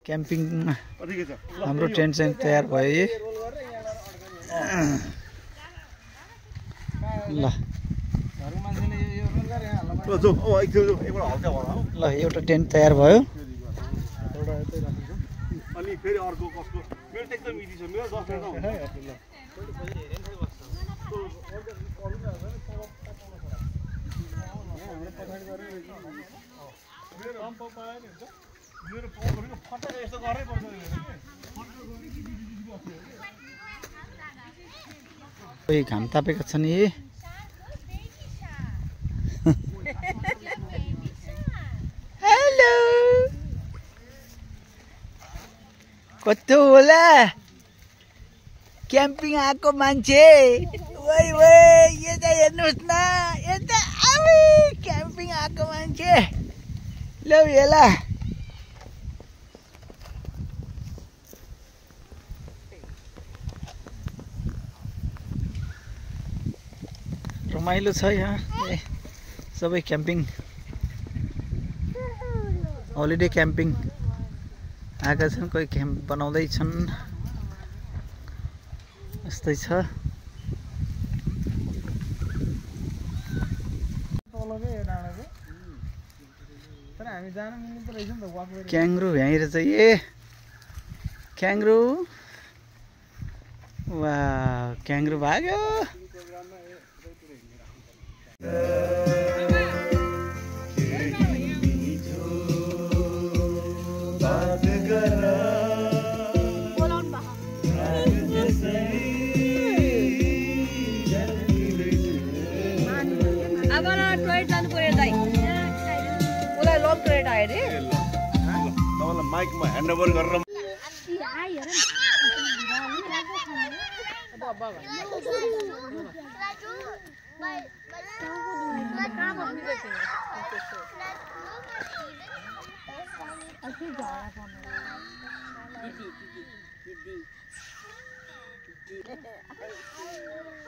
Camping हाम्रो tent चाहिँ तयार भयो ल एउटा टेन्ट तयार भयो अनि फेरि अर्को कसको मेरो एकदम मिली छ मेरो 10 मिनेट हुन्छ मेरो पम्पहरुको फटक यस्तो गरै पर्छ ओइ घाम तापेको छ नि हेलो कस्तो होला क्याम्पिङ आएको मान्छे वै वै यता हेर्नुहोस् न यता आवे क्याम्पिङ आएको मान्छे ल हेला रमाइलो छ यहाँ सबै क्याम्पिङ हलिडे क्याम्पिङ आएका छन् कोही क्याम्प बनाउँदैछन् यस्तै छ क्याङ्ग्रो यहीँ रहेछ ए क्याङ्ग्रो वा क्याङ्ग्रो भाग्यो माइकमा ह्यान्डओभर गरेर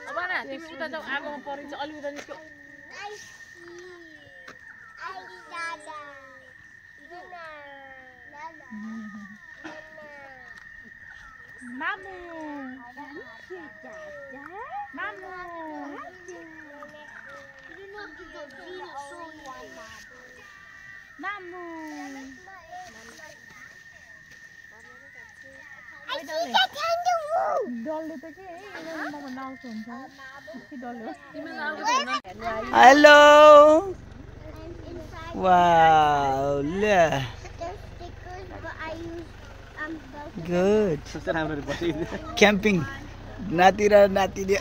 अब न तिम्रो त आगोमा परिन्छ अलि उता निस्क्यो Mamu. Mamu. Mamu. Hello. Wow. Good. Camping. Natira nati dia.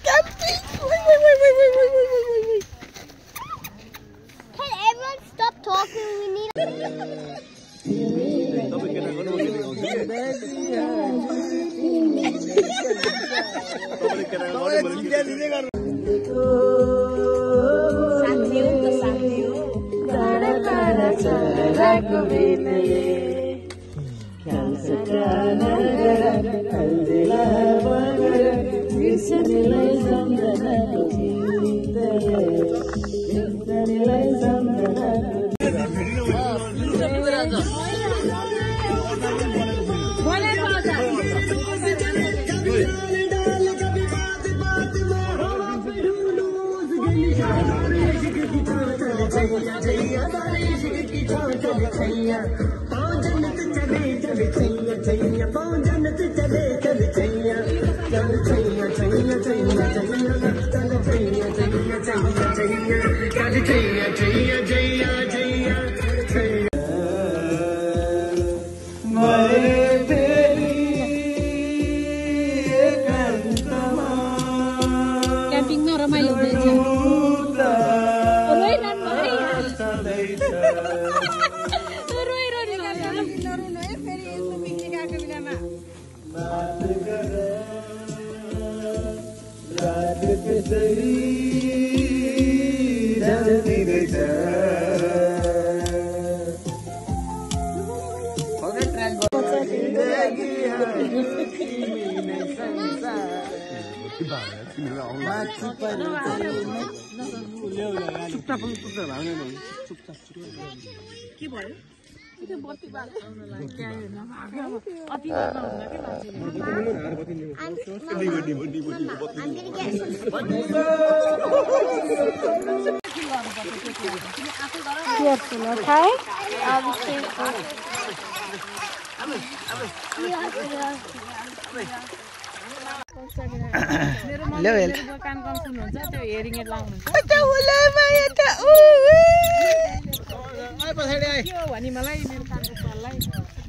Camping. Wait. Can everyone stop talking? We need.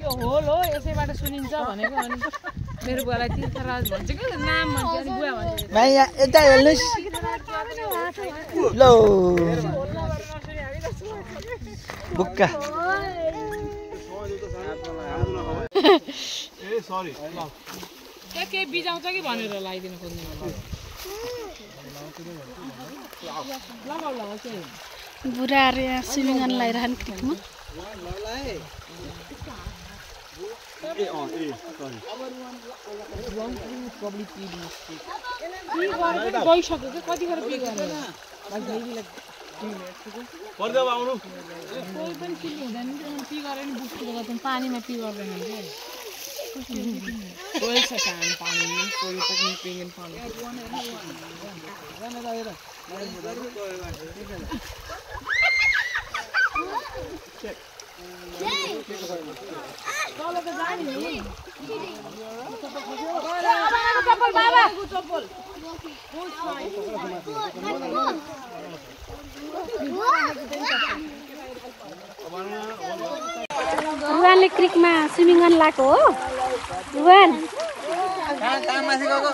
यो होल हो यसैबाट सुनिन्छ भनेको अनि मेरो बुवालाई तीर्थराज भन्छ कि नाम भन्छ अनि बुवा भन्छ भाइ यता हेर्नुस् लो बुक्का ए सरी के बिजाउँछ कि भनेर लगाइदिनु खोज्नु बुढाहरू यहाँ स्विमिङ गर्न लगाइरहनु क्रिकमा गइसक्यो कि कतिखेर पी गर्ने पर्दा आउनु कोही पनि पी हुँदैन पी गरेर नि बुझ्नु गर्छन् पानीमा पी गर्दैन कोही छ काम पानी कोही पनि पिगेन पानी रुवानले क्रिकमा स्विमिङ गर्न लगाएको हो रुवान कहाँ माथि गएको